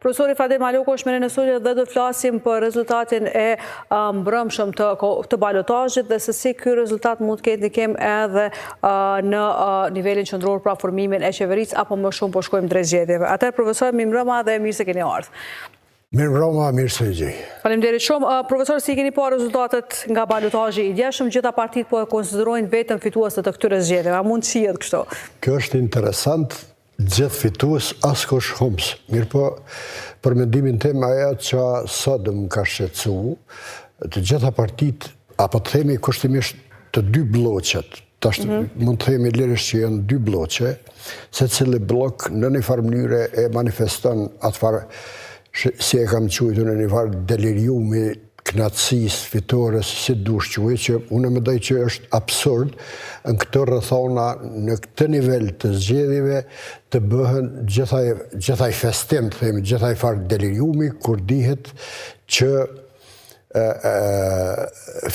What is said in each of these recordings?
Profesori Fadil Maloku është me ne në studio dhe do të flasim për rezultatin e mbrëmshëm të, të balotazhit dhe se si ky rezultat mund të ketë ndikim edhe në nivelin qendror pra formimin e qeverisë apo më shumë po shkojmë drejt zgjedhjeve. Atëherë profesor mirëmbrëma dhe mirë se keni ardhur. Mirëmbrëma, mirë se ju gjej. Faleminderit shumë. Profesor, si keni parë rezultatet nga balotazhi i djeshëm, gjitha partitë po e konsiderojnë veten fituese të këtyre zgjedhjeve. A mund të shihet kështu? Kjo është interesant, gjithë fitues, askush humbës. Mirëpo, për mendimin tim, ajo që sot më ka shqetësu, të gjitha partitë, apo të themi kushtimisht të dy blloqet, tash mm mund të themi lirisht që janë dy blloqe, secili bllok në një farë mënyre e manifeston atë farë, si e kam quajtur në një farë deliriumi, knaqësisë, fitores, si dush quaje, që unë mendoj që është absurd në këto rrethana, në këtë nivel të zgjedhjeve, të bëhen gjithë ai festim, të themi, gjithë ai farë deliriumi, kur dihet që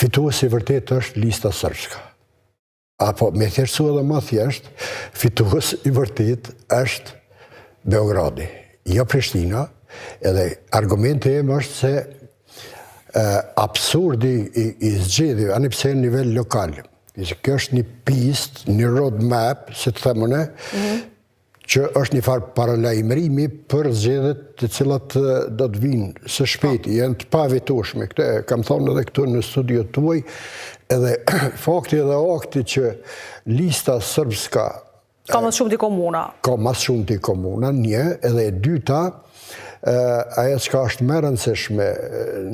fituesi i vërtetë është Lista Srpska. Apo, me thjeshtësu edhe ma thjesht, fitues i vërtetë është Beogradi, jo Prishtina, edhe argumenti im është se absurdi i, i zgjedhjeve, ani pse në nivel lokal, kjo është një pistë, një road map, si të them unë, mm -hmm që është një farë paralajmërimi për zgjedhjet të cilat do të vinë së shpejti, janë të paevitueshme. Këtë e kam thonë edhe këtu në studio tuaj, edhe fakti edhe akti që Lista Srpska Ka ma s'shumti komuna. Ka ma s'shumti komuna, një, edhe e dyta, ajo çka është më e rëndësishme,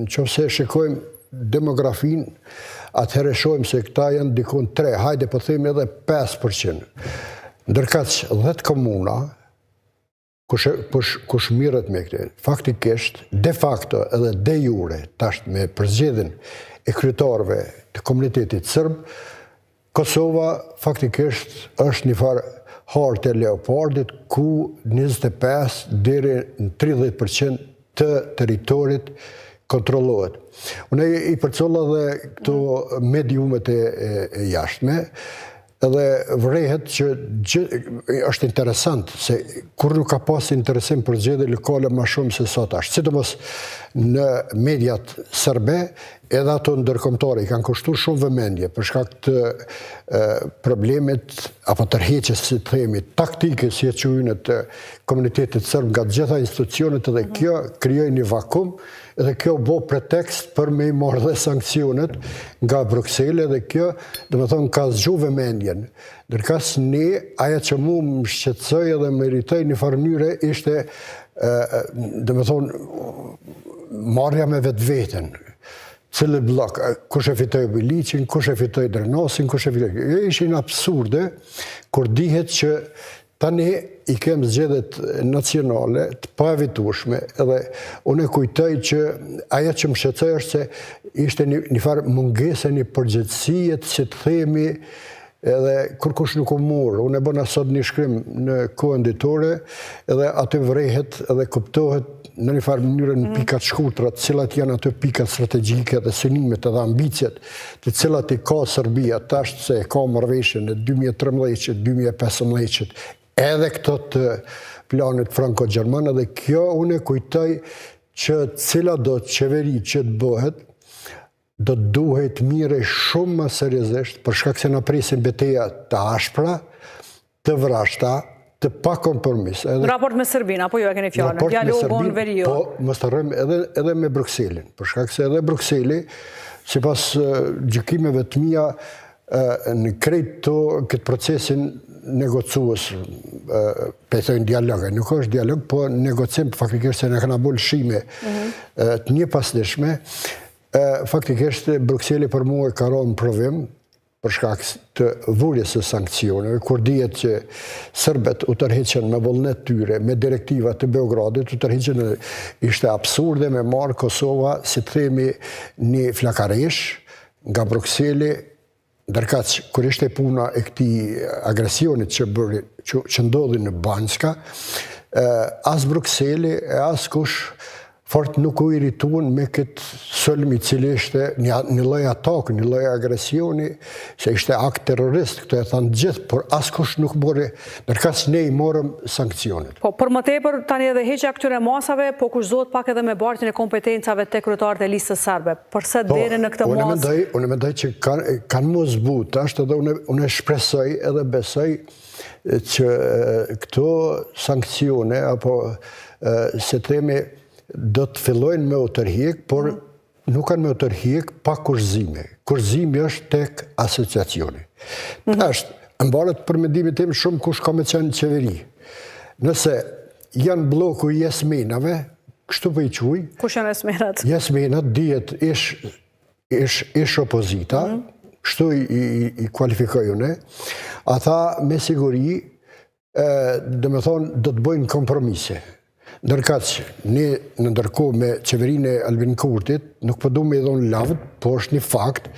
në qoftë se shikojmë demografinë, atëherë shohim se këta janë dikun 3, hajde po themi edhe 5%. Ndërkaq, 10 komuna, kush, kush, kush mirret me këtë, faktikisht, de facto edhe de jure, tash me përzgjedhjen e kryetarëve të komunitetit sërb, Kosova faktikisht është një farë harte e leopardit ku 25 deri në 30% të territorit kontrollohet. Unë i përcolla dhe këto mediumet e, e, e jashtme, edhe vërehet që gjë, është interesant se kur nuk ka pas interesim për zgjedhje lokale ma shumë se sot është. Sidomos në mediat serbe, edhe ato ndërkombëtare i kanë kushtuar shumë vëmendje për shkak të e, problemit apo tërheqjes, si të themi, taktikës si e quajnë të komunitetit serb nga të gjitha institucionet edhe kjo krijoi një vakum edhe kjo u bë pretekst për me i marrë dhe sanksionet nga Brukseli dhe kjo, domethënë, ka zgju vëmendjen. Ndërkaq ne, ajo që mu më shqetësoi edhe më irritoi në farë mënyre ishte, domethënë, marrja me vetveten. Cili bllok, kush e fitoi Obiliqin, kush e fitoi Drenasin, kush e fitoi... Jo, ishin absurde, kur dihet që Tani i kem zgjedhjet nacionale të paevitueshme edhe unë e kujtoj që ajo që më shqetësoi është se ishte një, një farë mungesë një përgjegjësie si të themi edhe kurkush nuk u mor. Unë e bëna sot një shkrim në Kohën Ditore edhe aty vërehet edhe kuptohet në një farë mënyre në mhm. pika të shkurtra, të cilat janë ato pikat strategjike dhe synimet edhe ambiciet, të cilat i ka Serbia tash se e ka marrëveshjen e 2013-shit, 2015-shit, edhe këto të planit franko-gjerman, edhe kjo unë e kujtoj që cila do qeveri që të bëhet, do të duhej të merrej shumë më seriozisht, për shkak se na presin beteja të ashpra, të vrazhda, të pa kompromis. Edhe, në raport me Serbinë, apo jo e keni fjalën, dialogun verior. Po, mos të harrojmë edhe, edhe me Brukselin, për shkak se edhe Brukseli, sipas gjykimeve të mia, në krejt të këtë procesin negocues, pe thojnë dialog, nuk është dialog, po negocim, faktikisht se na kanë bo lëshime mhm. të njëpasnjëshme, faktikisht Brukseli për mua ka ronë në provim, për shkak të vurjes së sanksioneve, kur dihet që serbët u tërhiqën me vullnet tyre, me direktiva të Beogradit, u tërhiqën, ishte absurde me marrë Kosova, si të themi, një flakareshë nga Brukseli, ndërkaq, kur ishte puna e këtij agresionit që bëri, që, që ndodhi në Banjska, as Brukseli e askush. Fort nuk u irrituan me këtë sulm i cili ishte një, një lloj ataku, një lloj agresioni, se ishte akt terrorist, këtë e thanë gjithë, por askush nuk mori, ndërkaq ne i morëm sankcionet. Po, për më tepër, tani edhe heqja këtyre masave, po kushtëzohet pak edhe me bartjen e kompetencave te kryetarët e listës serbe. Përse po, deri në këtë masë? Mendoj, unë mendoj që kanë kanë m'u zbut, tash edhe unë, unë shpresoj edhe besoj që këto sanksione, apo si themi, do të fillojnë me u tërhjek, por mm. nuk kanë me u tërhjek pa kushtëzime. Kushtëzimi është tek asociacioni. Mm -hmm. Tash, mbaret për mendimin tim shumë kush ka me qenë në qeveri. Nëse janë blloku i jesmenave, kështu po i quj. Kush janë jesmenat? Jesmenat dihet ish ish ish opozita, mm -hmm. kështu i, i, i kualifikoj unë, ata me siguri domethonë, do të bëjnë kompromise. Ndërkaq, ne në ndërkohë me qeverinë e Albin Kurtit, nuk po du me i dhonë lavd, po është një fakt,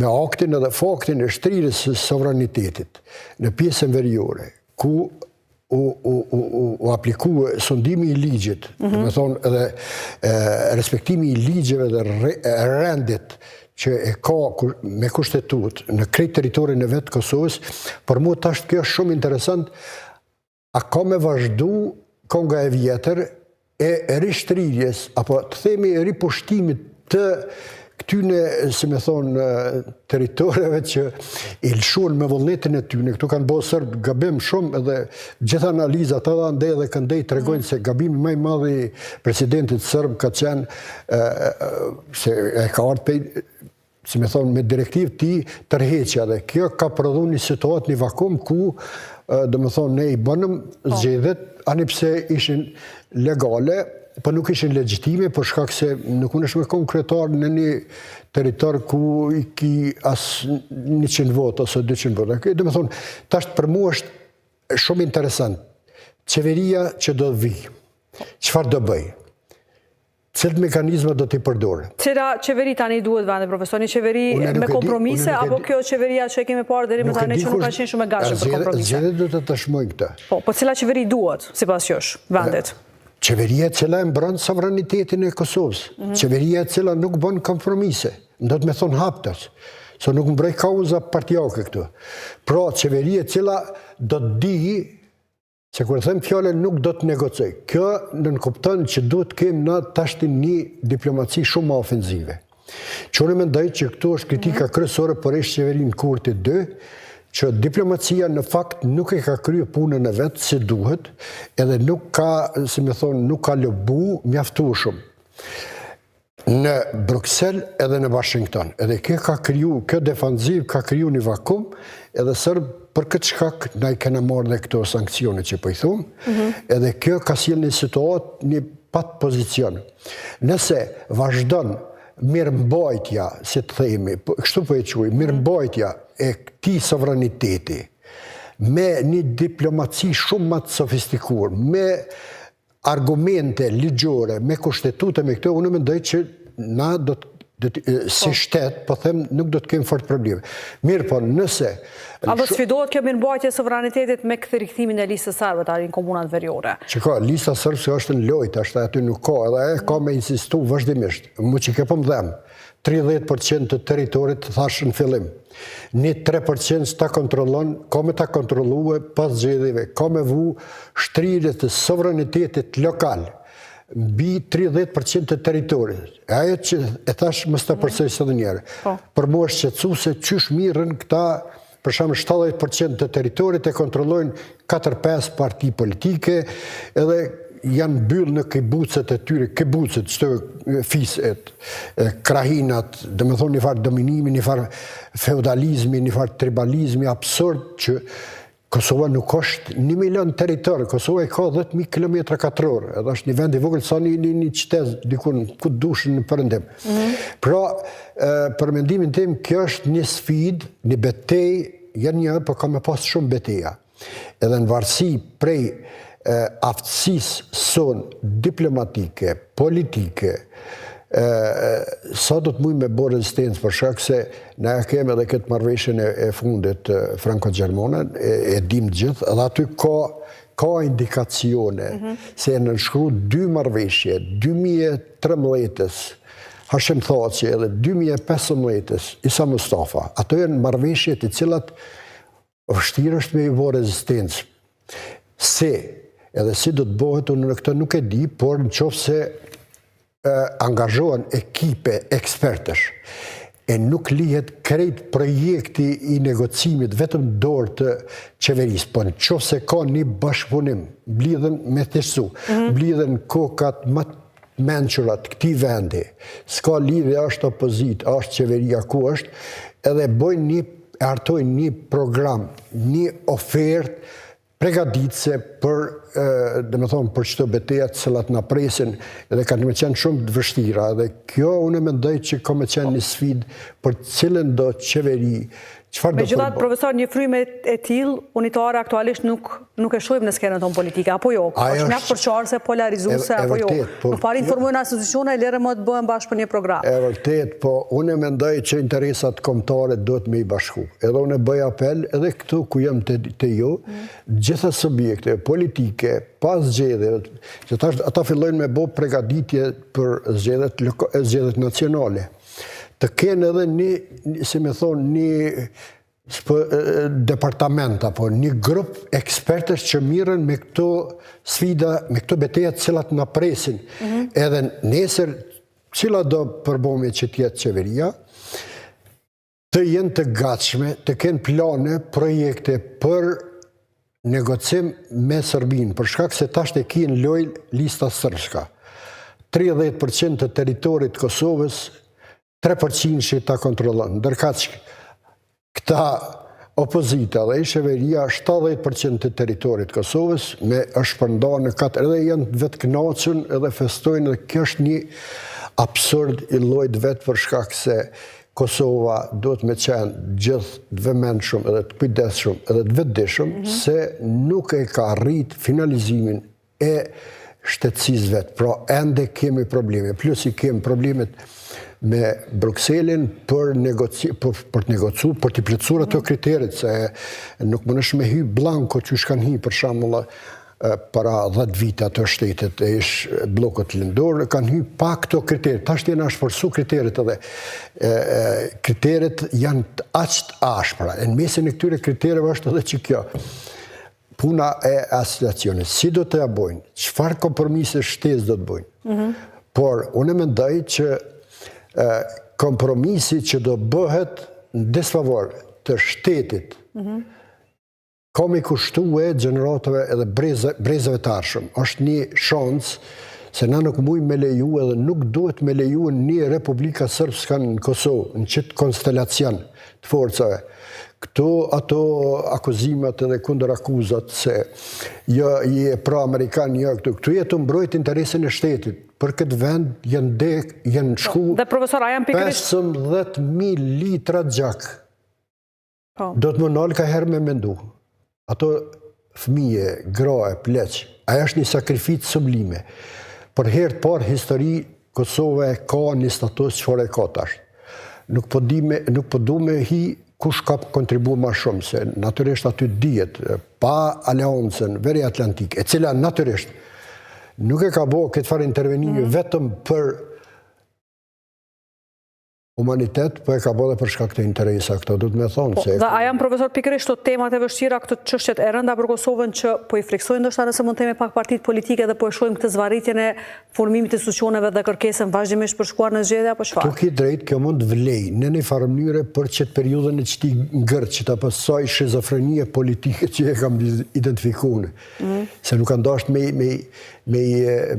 me aktin edhe faktin e shtrirjes së sovranitetit në pjesën veriore, ku u, u, u, u, u apliku sundimi i ligjit, mm -hmm. domethonë edhe e, respektimi i ligjeve dhe re, rendit që e ka me kushtetutë në krejt territorin e vet Kosovës, për mua tash kjo është shumë interesant, a ka me vazhdu konga e vjetër e rishtrirjes, apo të themi e ripushtimit të këtyne, si me thonë, territoreve që i lëshuan me vullnetin e tyne, këtu kanë bo serbët gabim shumë edhe gjithë analizat edhe andej dhe këndej tregojnë se gabimi ma i madh i presidentit serb ka qenë se e ka ardhë pej, si me thonë, me direktivë tij tërheqja dhe kjo ka prodhu një situatë, një vakum ku, domethonë, ne i bënëm po. zgjedhjet, ani pse ishin legale, po nuk ishin legjitime, për shkak se nuk mundesh me konë kryetar në një territor ku i ki as 100 votë ose 200 votë. Domethonë, tash për mua është shumë interesant. Qeveria që do të vijë, çfarë do bëjë? Cilët mekanizma do t'i përdorë? Cila qeveri tani duhet vendit, profesor? Një qeveri me kompromise, apo kjo qeveria që e kemi parë deri më tani që nuk ka qenë shumë e gatshme për kompromise? Zgjedhjet do të dëshmojnë këtë. Po, po cila qeveri duhet, sipas jush, vendit? Qeveria e cila e mbron sovranitetin e Kosovës, mhm. qeveria e cila nuk bën kompromise, do të me thonë haptas, se nuk mbroj kauza partiake këtu. Pra, qeveria e cila do të di Se kur them fjalën nuk do të negocioj, kjo nënkupton që duhet të kemi na tashti një diplomaci shumë më ofensive. Që unë mendoj që këtu është kritika mhm. kryesore për ish qeverinë Kurti 2, që diplomacia në fakt nuk e ka kryer punën e vet si duhet, edhe nuk ka, si me thonë, nuk ka lobu mjaftueshëm. në Bruksel edhe në Washington. Edhe kjo ka kriju, kjo defanzivë ka kriju një vakum, edhe serbët për këtë shkak na i kena marrë dhe këto sanksione që po i thumë, mm -hmm. edhe kjo ka sjellë një situatë, një pat pozicion. Nëse vazhdon mirëmbajtja, si të themi, po, kështu po e quaj, mirëmbajtja e këtij sovraniteti, me një diplomaci shumë më të sofistikuar, me argumente ligjore me kushtetute me këto, unë mendoj që na do të si po. shtet, po them, nuk do të kemi fort probleme. Mirëpo, nëse... A do të sfidohet kjo mirëmbajtje e sovranitetit me këtë rikthimin e listës serbe tani në komunat veriore? Që ka, lista serbe është në lojë, është aty nuk ka, edhe e ka me insistu vazhdimisht. Mu që ke po më dhem, 30% të territorit thashë në fillim. Një 3% s'ta kontrollon, ka me ta kontrollue pas zgjedhjeve, ka me vu shtrirje të sovranitetit lokal mbi 30% të territorit. E ajo që e thashë mos ta përsëris edhe njëherë. Po. Për mua është shqetësuese qysh mirren këta Për shembull, 70% të territorit e kontrollojnë 4-5 parti politike, edhe janë mbyllë në kibucet e tyre, kibucet, çto fiset, krahinat, domethonë një farë dominimi, një farë feudalizmi, një farë tribalizmi absurd që Kosova nuk është një milion territor, Kosova i ka 10.000 km katror, edhe është një vend i vogël sa një, një, një qytet dikun ku dush në perëndim. Mm -hmm. Pra, për mendimin tim, kjo është një sfidë, një betejë, jo një, po ka me pas shumë beteja. Edhe në varësi prej aftësisë sonë diplomatike, politike, Sa do të mujmë me bo rezistencë, për shkak se na e kemi edhe këtë marrëveshjen e, e fundit franko-gjermane, e, e dim të gjithë, edhe aty ka, ka indikacione mm -hmm. se e nënshkru dy marrëveshje, 2013-ës, Hashim Thaçi edhe 2015-ës, Isa Mustafa, ato janë marrëveshje të cilat Vështirë është me i bo rezistencë. Se, edhe si do të bëhet, unë në këtë nuk e di, por në qoftë se angazhohen ekipe ekspertësh, e nuk lihet krejt projekti i negocimit vetëm dorë të qeverisë, po në qoftë se ka një bashkëpunim, mblidhen me thjeshtësu, mm -hmm. mblidhen kokat më të mençura të këtij vendi, s'ka lidhje është opozitë, është qeveria, ku është, edhe bojnë një, e hartojnë një program, një ofertë pregaditëse për, domethonë, për qëto beteja të cilat na presin, edhe kanë me qenë shumë të vështira, edhe kjo unë mendoj që ka me qenë një sfidë për cilëndo qeveri Çfarë do Megjithatë, profesor, një frymë e tillë unitare aktualisht nuk nuk e shohim në skenën tonë politike, apo jo? Është mjaft përçarëse, polarizuese, apo jo? Po, nuk arrijnë të formojnë as institucione, lëre më të bëhen bashkë për një program. E vërtetë, po unë mendoj që interesat kombëtare duhet me i bashku. Edhe unë bëj apel, edhe këtu ku jam te, te ju, mm. gjitha subjekte politike, pas zgjedhjeve, që tash ata fillojnë me bo pregaditje për zgjedhjet, zgjedhjet nacionale. të kenë edhe një, si me thonë, një departament apo një grup ekspertësh që mirren me këto sfida, me këto beteja të cilat na presin. Mm -hmm. Edhe nesër, cilado përbërje që të jetë qeveria, të jenë të gatshme, të kenë plane, projekte për negocim me Serbinë, për shkak se tash e ki në lojë Lista Srpska. 30% të territorit të Kosovës, 3% ta kontrollon. Ndërkaq, këta opozita dhe ish qeveria 70% të territorit të Kosovës me është shpërnda në katër edhe janë të vetëkënaqun edhe festojnë dhe kjo është një absurd i llojit vet për shkak se Kosova duhet me qenë gjithë të vëmendshëm edhe të kujdesshëm edhe të vetëdijshëm mm -hmm. se nuk e ka arrit finalizimin e shtetësisë vet. Pra ende kemi probleme, plus i kemi problemet me Brukselin për, negoci, për, për të negocu, për t'i plotësuar ato mhm. kriteret, se nuk mundesh me hy blanko qysh kanë hy për shembull para 10 vite ato shtetet e ish bllokut lindor kanë hy pa këto kritere. Tash janë ashpërsu kriteret edhe e, e, kriteret janë të aq të ashpra. E në mesin e këtyre kritereve është edhe që kjo puna e asociacionit. Si do të ja bojnë? Çfarë kompromise shtesë do të bojnë? Mm -hmm. Por unë mendoj që e, kompromisi që do bëhet në disfavor të shtetit mm -hmm. Ka me i kushtue gjeneratave edhe breze, brezave të ardhshëm. Është një shans se na nuk mujmë me leju edhe nuk duhet me leju një Republika Srpska në Kosovë, në qëtë konstelacion të forcave. Këto ato akuzimet edhe kundërakuzat se jo je pro-amerikan, jo këtu, këtu je tu mbrojt interesin e shtetit. Për këtë vend janë dek, janë shku Dhe profesor, a janë pikërisht 15.000 litra gjak. Po. Do të me u nalë ka herë me mendu. Ato fëmije, gra e pleq, ajo është një sakrificë sublime. Për herë të parë histori, Kosova e ka një status çfarë e ka tash. Nuk po di me, nuk po du me hi kush ka kontribu ma shumë, se natyrisht aty dihet, pa aleancën veri-atlantike, e cila natyrisht nuk e ka bo këtë farë intervenimi mm -hmm. vetëm për humanitet, po e ka bo dhe për shkak të interesa këto, do të me thonë po, se... Dhe a janë profesor pikërisht këto temat e vështira, këto çështjet e rënda për Kosovën që po i frikësojnë ndoshta nëse mund të themi pak partitë politike dhe po e shohim këtë zvarritjen e formimit të institucioneve dhe kërkesën vazhdimisht për shkuar në zgjedhje apo çfarë? Ti ki drejt, kjo mund të vlejë në një farë mënyre për qëtë periudhën e qëtij ngërçit apo asaj shizofrenie politike që e kam identifiku unë. Mm. Se nuk kanë dashtë me, me, me,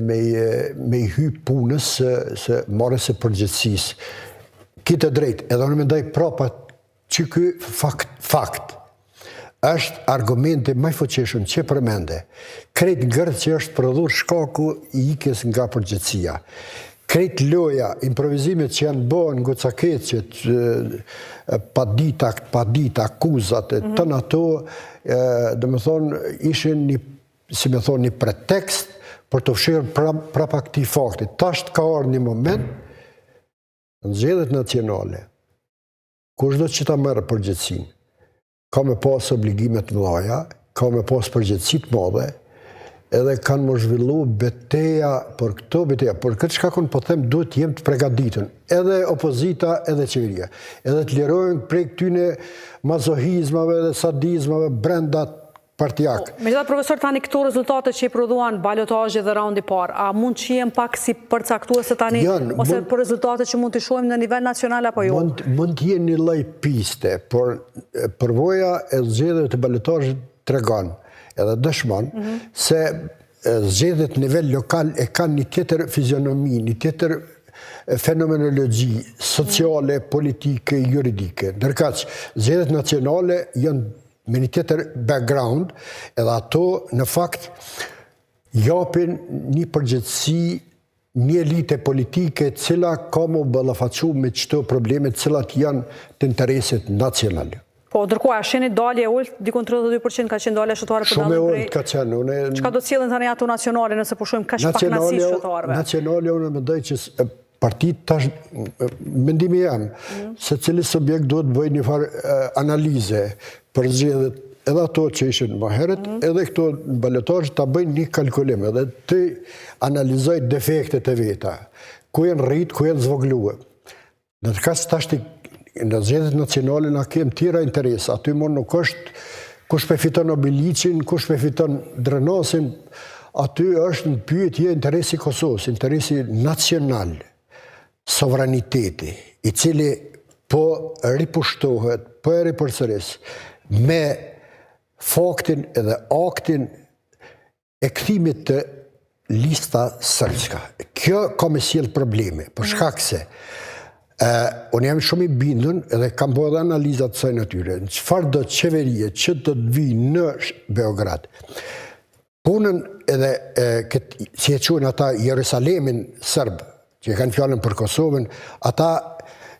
me, me i hy punës së, së marrjes së përgjegjësisë. Ki të drejtë, edhe unë mendoj prapa që ky fakt, fakt është argumenti më i fuqishëm që përmende. Krejt ngërçi është prodhu shkaku i ikjes nga përgjegjësia. Krejt loja, improvizimet që janë bërë në gocakeqet, padita, padita, akuzat, e mm -hmm. tëna ato, domethonë, ishin një si me thonë, një pretekst për t'u fshehur pra, prapa këtij fakti. Tash ka ardhë një moment. Në zgjedhjet nacionale, kushdo që ta merr përgjegjësinë, ka me pas obligime të mëdha, ka me pas përgjegjësi të madhe, edhe kanë m'u zhvillu beteja për këto beteja, për këtë shkak unë po them duhet të jem të pregaditun, edhe opozita edhe qeveria, edhe të lirohen prej këtyne mazohizmave dhe sadizmave brenda partiak. Po, megjithatë profesor tani këto rezultate që i prodhuan balotazhi dhe raundi i parë, a mund të shihen pak si përcaktuese tani ose për rezultate që mund të shohim në nivel nacional apo jo? Mund mund të jenë një lloj piste, por përvoja e zgjedhjeve të balotazhit tregon edhe dëshmon mm -hmm. se zgjedhjet në nivel lokal e kanë një tjetër fizionomi, një tjetër fenomenologji sociale, politike, juridike. Ndërkaq, zgjedhjet nacionale janë me një tjetër background, edhe ato në fakt japin një përgjegjësi një elite politike e cila ka m'u ballafaqu me qëto probleme të cilat janë të interesit nacional. Po, ndërkohë, a shihni dalje e ulët, dikun 32% ka qenë dalja qytetare për dallim prej... Shumë e ulët ka qenë, unë... Çka do të sjellin tani ato nacionale nëse po shohim kaq pakënaqësi qytetarëve? Nacionale, unë mendoj që Partitë tash, mendimi jem, mm. secili subjekt duhet të bëjë një farë analize për zgjedhjet edhe ato që ishin më herët, mm. edhe këto në balotazh ta bëjnë një kalkulim edhe të analizojë defektet e veta, ku janë rritë, ku janë zvoglue. Ndërkaq tashti në zgjedhjet nacionale na kem tjera interesa, aty mo nuk është kush pe fiton Obiliqin, kush pe fiton Drenasin, aty është në pyetje interesi i Kosovës, interesi nacional, sovraniteti, i cili po ripushtohet, po e ripërsëris, me faktin edhe aktin e kthimit të Lista Srpska. Kjo ka me sjell probleme, për mm. shkak se uh, unë jam shumë i bindun edhe kam bo edhe analiza të kësaj natyre. Në çfarëdo qeverie që do të vijë në Beograd, punën edhe e, këtë, si e quajnë ata Jerusalemin serb, që e kanë fjalën për Kosovën, ata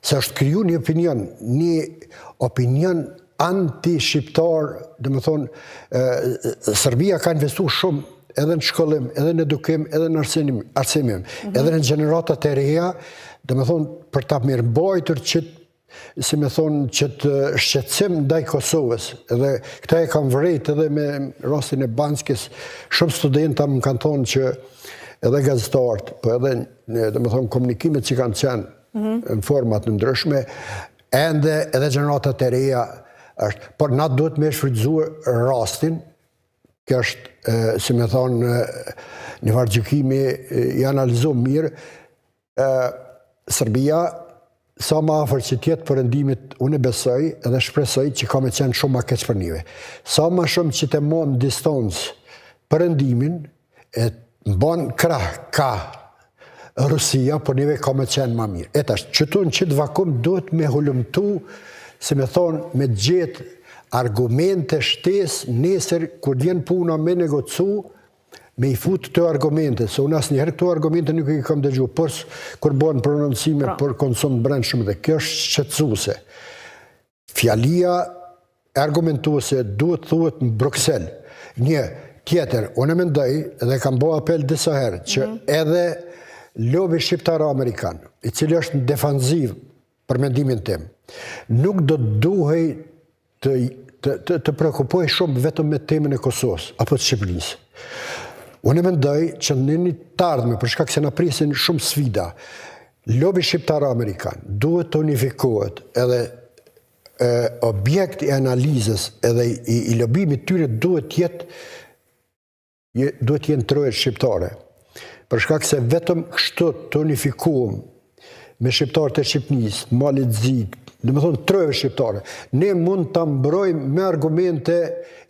se është kriju një opinion, një opinion anti-shqiptar, domethonë, Serbia ka investu shumë edhe në shkollim, edhe në edukim, edhe në arsimim, arsimim mm -hmm. edhe në gjeneratat e reja, domethonë, për ta mirëmbajtur që si me thonë, qët shqetësim ndaj Kosovës, edhe këta e kam vrejt edhe me rastin e Banjskës, shumë studenta më kanë thonë që edhe gazetarët, po edhe, domethonë, komunikimet që kanë qenë mm -hmm. në format të ndryshme, ende edhe gjeneratat e reja është, por na duhet me shfrytëzu rastin, kjo është, si me thonë, një farë gjykimi i analizu mirë, Serbia, sa ma afër që t'jetë perëndimit, unë e besoj edhe shpresoj që ka me qenë shumë ma keq për neve. Sa ma shumë që të mon distancë perëndimin, e mban krah ka Rusia, për neve ka me qenë ma mirë. E tash, qëtu në qëtë vakum duhet me hulumtu, si me thonë, me gjetë argumente shtesë nesër kur vjen puna me negocu, me i fut këto argumente, se unë asnjëherë këto argumente nuk i kam dëgju, por kur bëhen prononcime pra. për konsum të brendshëm dhe kjo është shqetësuese. Fjalia argumentuese duhet thuhet në Bruksel. Një tjetër, unë mendoj dhe kam bo apel disa herë që mm -hmm. edhe lobi shqiptaro-amerikan, i cili është në defanzivë për mendimin tim, nuk do të duhej të të të, të preokupohej shumë vetëm me temën e Kosovës apo të Shqipërisë. Unë mendoj që në një të ardhme, për shkak se na presin shumë sfida, lobi shqiptaro-amerikan duhet të unifikohet edhe e, objekt i analizës edhe i, i lobimit tyre duhet të jetë duhet të jenë trojet shqiptare. Për shkak se vetëm kështu të unifikuam me shqiptarët e Shqipnisë, të Malit të Zi, domethonë trojeve shqiptare, ne mund ta mbrojmë me argumente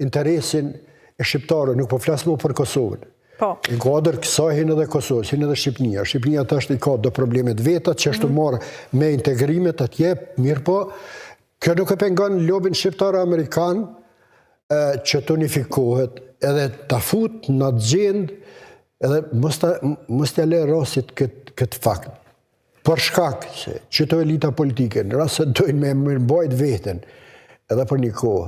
interesin e shqiptarëve, nuk po flas më për Kosovën. Po. Në kuadër kësaj hin edhe Kosovës, hin edhe Shqipnia. Shqipnia tash i ka do probleme të veta që është mm -hmm. marrë me integrimet atje, mirëpo, kjo nuk e pengon lobin shqiptaro-amerikan që të unifikohet edhe ta fut në agjendë edhe mos ta mos t'ia lë rastit këtë këtë fakt. Për shkak se qëto elita politike, në rast se dojnë me mirëmbajt veten edhe për një kohë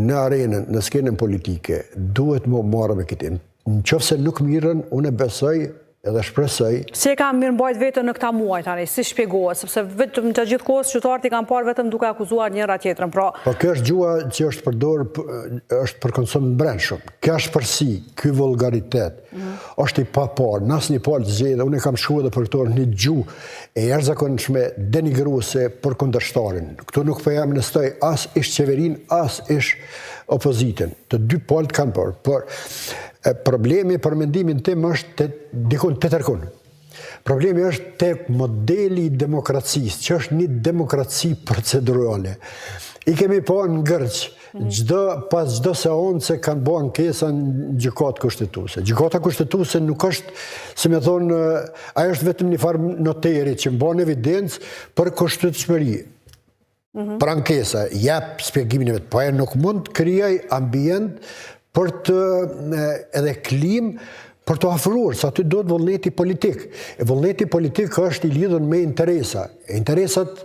në arenën, në skenën politike, duhet me u marrë me këtë. Në qoftë se nuk mirren, unë besoj Edhe shpresoj. Si e kanë mirëmbajt veten në këta muaj tani, si shpjegohet, sepse vetëm gjatë gjithë kohës qytetarët i kanë parë vetëm duke akuzuar njëra tjetrën, pra... Po kjo është gjuha që është përdorë, është për konsum të brendshëm. Kjo ashpërsi, ky vulgaritet, mhm. është i paparë, në asnjë palë të zgjedhje, unë e kam shkru edhe për këto një gjuhë e jashtëzakonshme denigruese për kundërshtarin. Këtu nuk po e amnestoj as ish qeverinë, as ish opozitën. Të dy palët kanë bërë, por problemi për mendimin tim është te dikun tjetërkun. Problemi është te modeli i demokracisë, që është një demokraci procedurale. I kemi pa në ngërç, çdo, pas çdo seance kanë bo ankesa në gjykatë kushtetuese. Gjykata kushtetuese nuk është, si me thonë, ajo është vetëm një farë noteri që mban evidencë për kushtetutshmëri. Mhm. Për ankesa, jep shpjegimin e vet, po ajo nuk mund të krijojë ambient për të edhe klimë për të afruar, se aty duhet vullneti politik. E vullneti politik është i lidhur me interesa. E interesat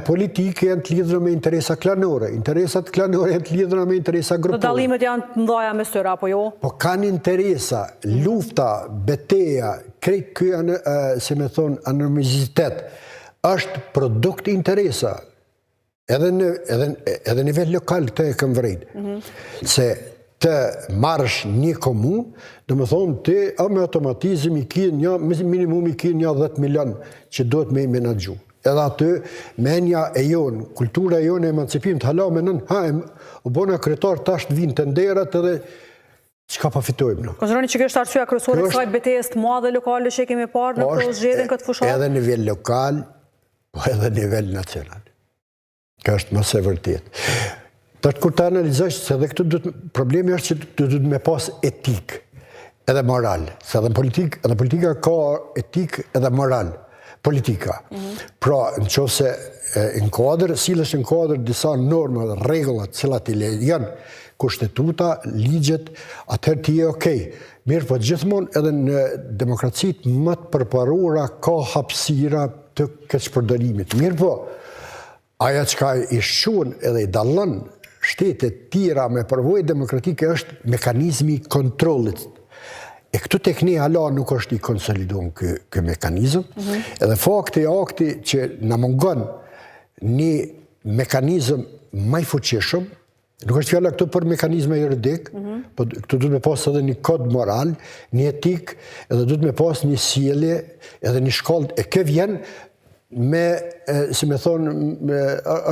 politike janë të lidhur me interesa klanore. Interesat klanore janë të lidhura me interesa grupore. Dallimet janë të mëdha mes tyre apo jo? Po kanë interesa, lufta, beteja, krejt ky si me thonë animozitet është produkt interesa. Edhe në edhe edhe nivel lokal këtë e kam vrejt. Mm -hmm. Se të marrësh një komunë, domethonë ti a me automatizm i ki një, minimum i ki një 10 milion që duhet me i menaxhu. Edhe aty, menja e jonë, kultura e jonë e emancipimit, hala menon, ha, e, u bona kryetar, tash të vinë tenderat edhe Çka po fitojmë na? Konsideroni që kjo është arsyeja kryesore e kësaj betejës të madhe lokale që e kemi parë në këto zgjedhje në këtë fushatë? Edhe në nivel lokal, po edhe në nivel nacional. Kjo është më se e vërtetë. Tash kur të analizosh se edhe këtu duhet problemi është që duhet me pas etikë edhe moral, se edhe në politikë, edhe politika ka etikë edhe moral. Politika. Mm -hmm. Pra, në qoftë se në kuadër, sillesh në kuadër disa norma dhe rregulla të cilat i lejon kushtetuta, ligjet, atëherë ti je okej. Mirëpo gjithmonë edhe në demokracitë më të përparuara ka hapësira të keqpërdorimit. Mirëpo, Ajo çka i shquan edhe i dallon shtetet tjera me përvojë demokratike është mekanizmi i kontrollit. E këtu tek ne hala nuk është i konsoliduar ky ky mekanizëm. Mm -hmm. Edhe fakti akti që na mungon një mekanizëm më i fuqishëm, nuk është fjala këtu për mekanizma juridik, mm -hmm. po këtu duhet me pas edhe një kod moral, një etikë, edhe duhet me pas një sjellje, edhe një shkallë, e kjo vjen me, si me thonë, me,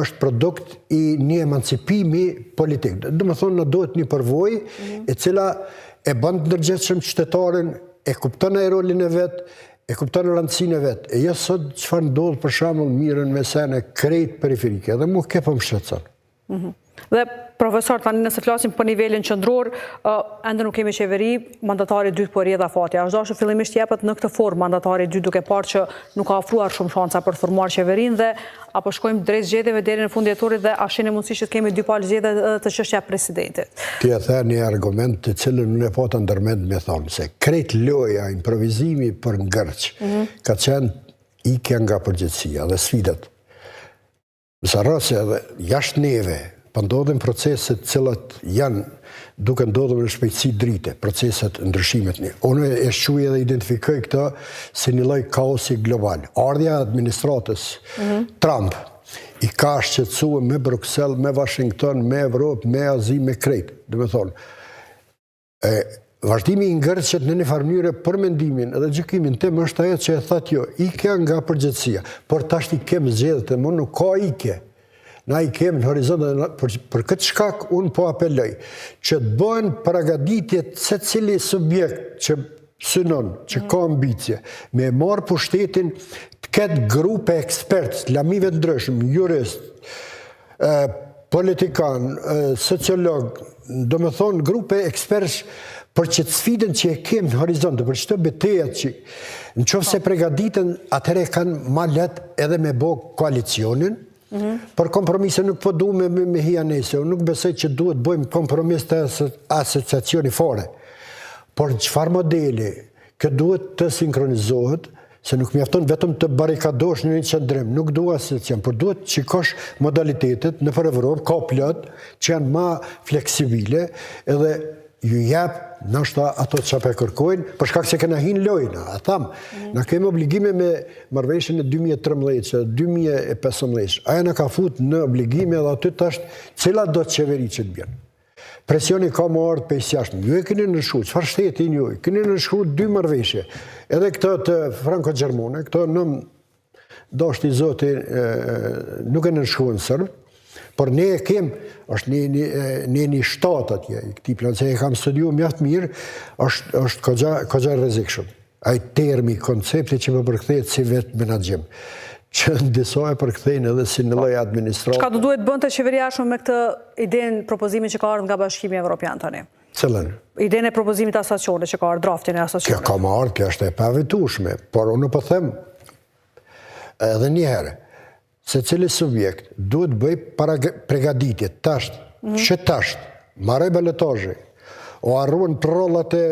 është produkt i një emancipimi politik. Domethonë, na duhet një përvojë, mm -hmm. e cila e bën të ndërgjegjshëm qytetarin, e kupton ai rolin e vet, e kupton rëndësinë e vet. E jo sot çfarë ndodh për shembull mirren me sene krejt periferike, edhe mu kjo po më shqetëson. Mhm. Dhe profesor, tani nëse flasim për nivelin qendror, ende nuk kemi qeveri, mandatari i dytë po rrjedh afati. A është dashur fillimisht jepet në këtë formë mandatari i dytë duke parë që nuk ka ofruar shumë shansa për të formuar qeverinë dhe apo shkojmë drejt zgjedhjeve deri në fund dhjetorit dhe a shihni mundësi që të kemi dy palë zgjedhje edhe te çështja e presidentit? Ti e the një argument të cilën unë e pata ndërmend me thonë, se krejt loja, improvizimi për ngërç, mhm. ka qenë ikja nga përgjegjësia dhe sfidat. Mos harro se edhe jashtë neve, po ndodhin procese të cilat janë duke ndodhur me shpejtësi drite, proceset, ndryshimet. Unë e shquaj edhe identifikoj këtë si një lloj kaosi global. Ardhja e administratës mm -hmm. Trump i ka shqetësuar me Bruksel, me Washington, me Evropë, me Azi, me krejt. Domethonë, E, vazhdimi i ngërçit në një farë mënyre për mendimin edhe gjykimin tim është ajo që e thatë ju, ikja nga përgjegjësia, por tashti kemë zgjedhjet e më nuk ka ikje. Na i kemë në horizont dhe për, për këtë shkak unë po apeloj që të bëhen përgatitjet secili subjekt që synon, që ka ambicie, me marrë pushtetin të ketë grupe ekspertë, lamive të ndryshëm, juristë, politikan, sociolog, domethonë grupe ekspertësh për qëtë sfidën që e kemë në horizont, për qëto betejat që në qoftë se pregaditen, atëherë kanë ma lehtë edhe me bo koalicionin, mm për kompromise nuk po du me, me, me hi anese, unë nuk besoj që duhet bojmë kompromis të asociacioni fare, por në çfarë modeli, kjo duhet të sinkronizohet, Se nuk mjafton vetëm të barrikadosh në një qëndrim, nuk dua asociacion, por duhet të shikosh modalitetet nëpër Evropë, ka plot që janë ma fleksibile, edhe Ju jep ndoshta ato që po e kërkojnë, për shkak se kena hi n'lojë na, a tham, mm. na kemi obligime me marrëveshjen e 2013 dhe 2015, ajo na ka fut në obligime edhe aty tash cila do qeveri që të bjen. Presioni ka me ardhë prej jashtë. Ju e keni nënshkru, çfarë shteti ju? Keni nënshkru dy marrëveshje. Edhe këto të franko-gjermone, këto në dashtë Zoti nuk e nënshkruan serbët, por ne e kem, është neni, neni 7 atje, i këtij plani, se e kam studiu mjaft mirë, është, është kogja, kogja rrezikshëm. Ai termi, koncepti që po përkthehet si vetëmenaxhim, që në disa e përkthejnë edhe si një lloj administrate. Çka do duhet bënte qeveria shumë me këtë idenë propozimin që ka ardhur nga Bashkimi Evropian tani? Cilën? Idenë e propozimit të asociacionit që ka ardhur draftin e asociacionit. Kjo ka me ardhë, kjo është e paevitueshme, por unë po them edhe një herë, secili subjekt duhet bëj para pregaditje, tasht, mm -hmm. që tasht, maroj balotazhi, u harruan përrallat e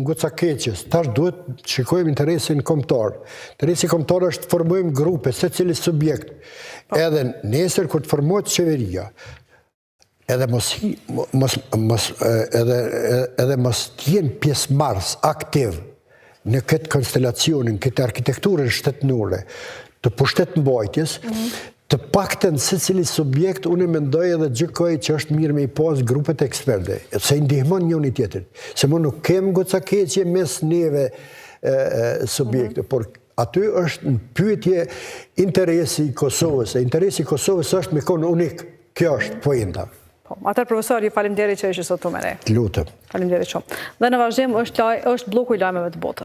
ngucakeqes, tash duhet të shikojmë interesin kombëtar. Interesi kombëtar është të formojmë grupe, secili subjekt, po. edhe nesër kur të formohet qeveria, edhe mos mos mos edhe edhe mos të jenë pjesëmarrës aktiv në këtë konstelacionin, këtë arkitekturën shtetënore të pushtetmbajtjes, mm -hmm. të paktën secili subjekt unë mendoj edhe gjykoj që është mirë me i pas grupet eksperte, se i ndihmon njëri tjetrit, se më nuk kem ngucakeqje mes neve e, e, subjekte, mm -hmm. por aty është në pyetje interesi i Kosovës, e interesi i Kosovës është me konë unik. Kjo është poenta. Po, atëherë profesor, ju faleminderit që ishit sot me ne. Të lutem. Faleminderit shumë. Dhe në vazhdim është, është blloku i lajmeve të botës.